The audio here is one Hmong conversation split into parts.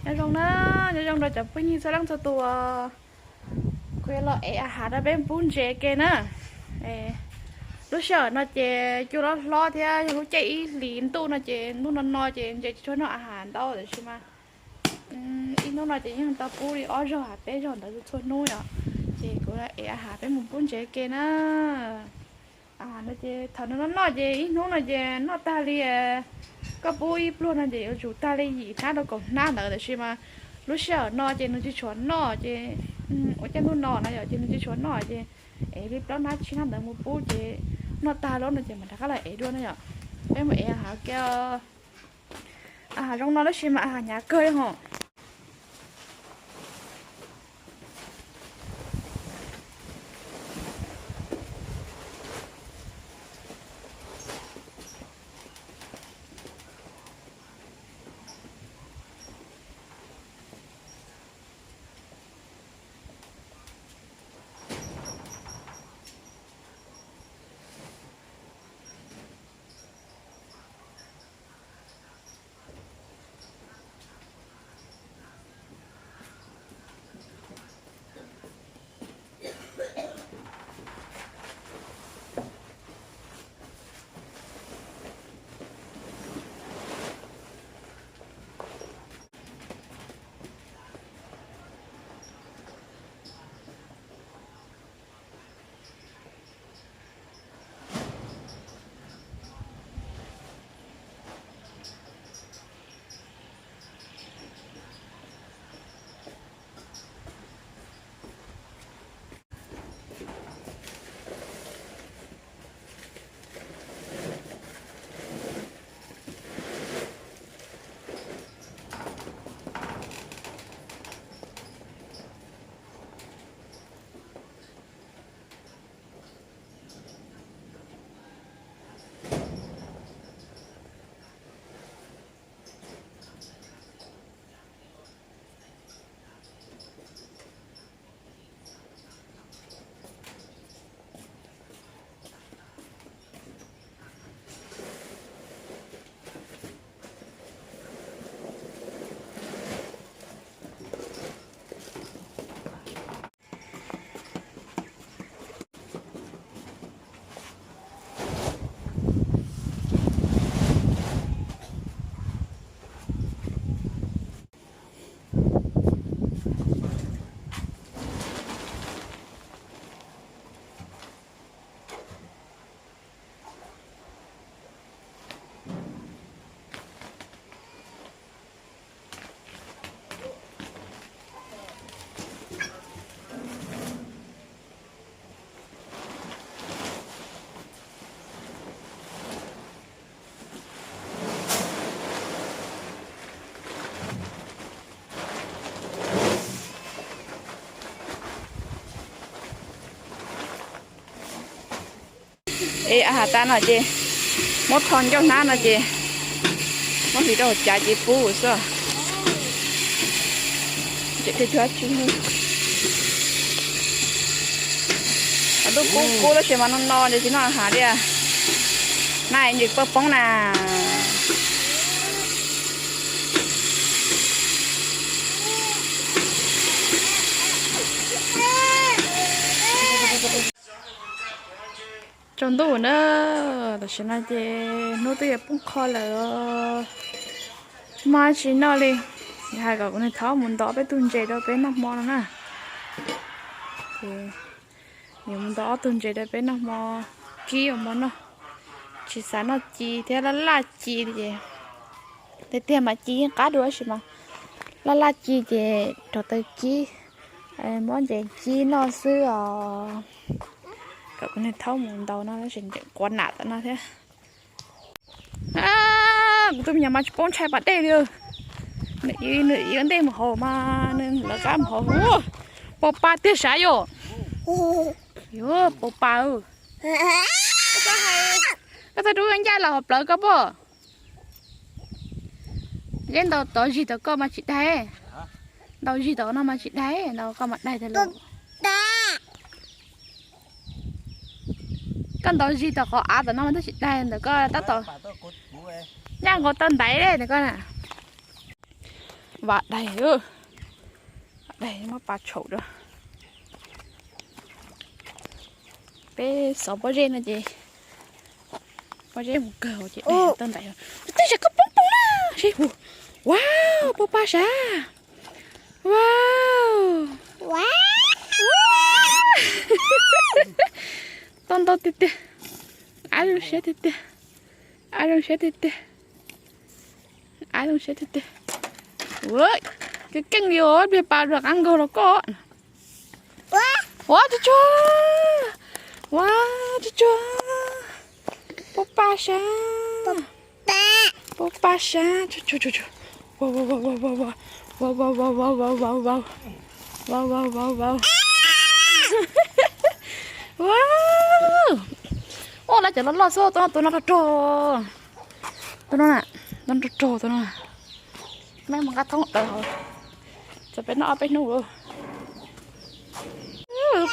Nyob zoo na, nyob zoo rau cov phooj ywg txhua leej txhua tus. Kuv yuav los ev a has rau peb pub ntsev ke na. Lub sij hawm no ces cua loj hlob thiab yog lub caij ib hlis ntuj no ces ntuj no no ces ntses tsis tshua noj a has ntau, tab sis mas ib hnub no ces yeej tau pub li ob zaug peb zaug ntawd txhua hnub yom. Ces kuv ev a has peb mus pub ntsev ke na. A has no ces thaum no noj ces ib hnub no ces noj tag li, koj pub ib pluag no ces yuav tsum tag li yim hnab rau kaum hnab ntawd, tab sis mas lub sij hawm no ces nws tsis tshua noj ces ua caij ntuj no no yom, ces nws tsis tshua noj ces ev li plaub hnab tsib hnab ntawd mus pub ces noj tag lawm no ces mam rov qab los ev dua no yom. Peb mus ev a has ke. A has zoo no tab sis mas a has hnyav kawg li hos. Es a has tas no ces muab tho ncauj hnab no ces muab hliv rau hauv cav ces pub xwb. Tseem cuag tsis, ntuj kub kub tab sis mas no no ces tsis noj a has li. Nag ntses paj poob na. Tsaus ntuj na, tam sim no ces hnub twb yuav poob qho lawm, maj tsis noj li. Hais kom kuv niag thaub mus ntov peb tug ntses rau peb noj hmo no na. Ces yuav mus ntov ob tug ntses rau peb noj hmo, kib ua hmo noj. Tsis xav noj ci thiab, laj laj ci li ces, tiag tiag mas ci yeej qab dua tab sis mas laj laj ci ces rau taw kib, muab ntses kib noj xwb os. Kom kuv niag thaub mus ntaus no tab sis quav nam tom no thiab. Kuv tus me nyuam mas tsis paub ntshai pas dej li. Nws, nws ntej mus hauv mas nws lawv qab mus hauv. Pau pa tiag sav yom. Pau pa. Koj txhob rub ncaj los hauv plawv koj pob. Yeb ntaus tod zig tom koj mas tsis daig. Ntaus zig tom no mas tsis daig, ntaus koj mas daig tiag lauj. Koj ntaus zig tom qhov av tom no mas twb tsis daig ntawm koj tab tom ncaj nkaus tau ntaiv ntawm koj na. Vam daig, vam daig muab pa tshaum rau. Peb xov pob zeb no ces pob zeb mus kawg ces tau ntais. Tej zaum koj poob poob na, seb hu. Wow, puas pa sav? Wow. Tau ntau tiag tiag. Ab zoo siab tiag tiag. Ab zoo siab tiag tiag. Ab zoo siab tiag tiag. Keej keej li os, pliag pa rau qab nkaug los koj. Ua tsuag tsuag, ua tsuag tsuag, puas pa sav? Puas pa sav? Ua ua ua ua ua ua ua ua ua ua ua ua ua ua ua ua ua ua ua ua. Ua, lawv cov loj loj xwb, tus no, tus no rog rog, tus no na, tus no rog rog, tus no. Meb mus nqa thoob daws hauv, txawm peb noj ob peb hnub.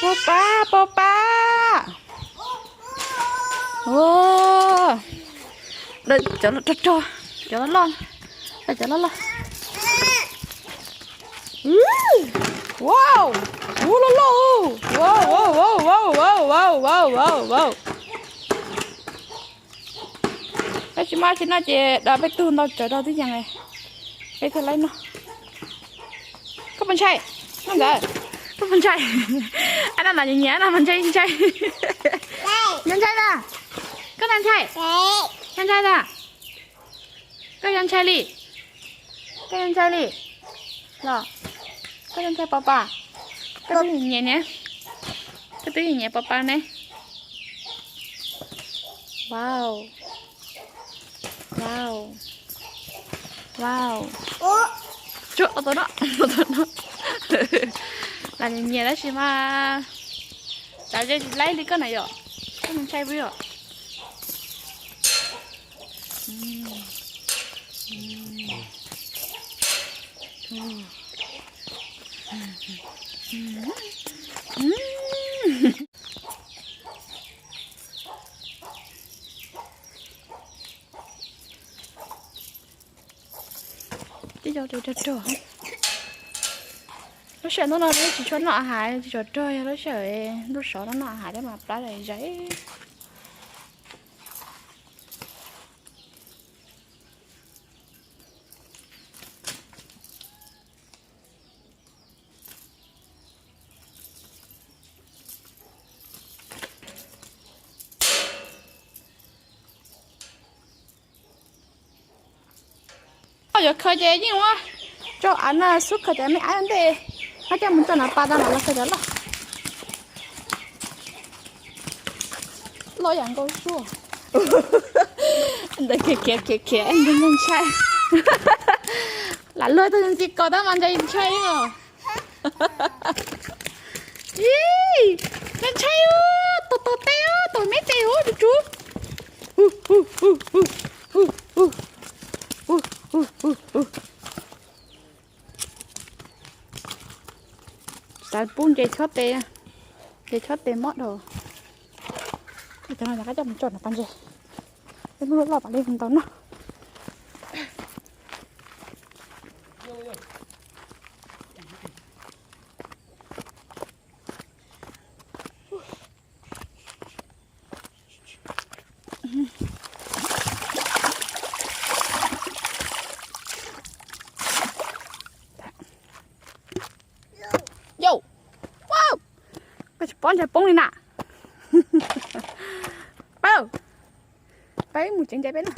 Puas pa, puas pa. Cov rog rog, cov loj loj, cov loj loj. Wow, ua loj loj, wow wow wow wow wow wow wow wow. Tab sis mas tsis noj ces da peb tug ntau tsawv rau twb yees, peb thiaj laib noj. Koj puas ntshai? Noj ntawd. Koj puas ntshai? Ab, no no nyiam nyiam no mas ntshai ntshai. Nyob ntshai na. Koj no ntshai? Nyob ntshai na. Koj yuav ntshai li? Koj yuav ntshai li los? Koj yuav ntshai pos pas? Koj twb nyiam ne, koj twb nyiam pos pas ne. Wow, wow, wow. Tsuag, tus no, tus no. Lam nyiam nyiam tab sis mas cas ze tsis laib li koj na yom. Koj ntshai puas yog? Tib co rog rog. Lub sij hawm ntawm no tsis tshua noj a hav, tsis tshua rog, yog lub sij hawm ntuj sov no noj a hav thiab mas plab zais. Koj yuav khaws ces yeej ua rau av na, xub khaws cov me ab ntej, koj coj mus tso nov pas tau los khaws cov loj. Loj yam nkaus suab. Ntawd khiav khiav khiav khiav, ntshai ntshai. Lam luag tug ntxi kaus tab mas ntshai ntshai os. Ntshai ntshai, tom tom tes, tom me tes, tsuv tsuv. Xav pub ntses chob tes, ntses chob tes mob dhau. Cov no rov qab coj mus tso nov pas ntses, peb muab loj loj pas li ntau noj. Yauj, koj tsis pom ntshai poob li na. Pab, pab mus tsev ntshai peb na.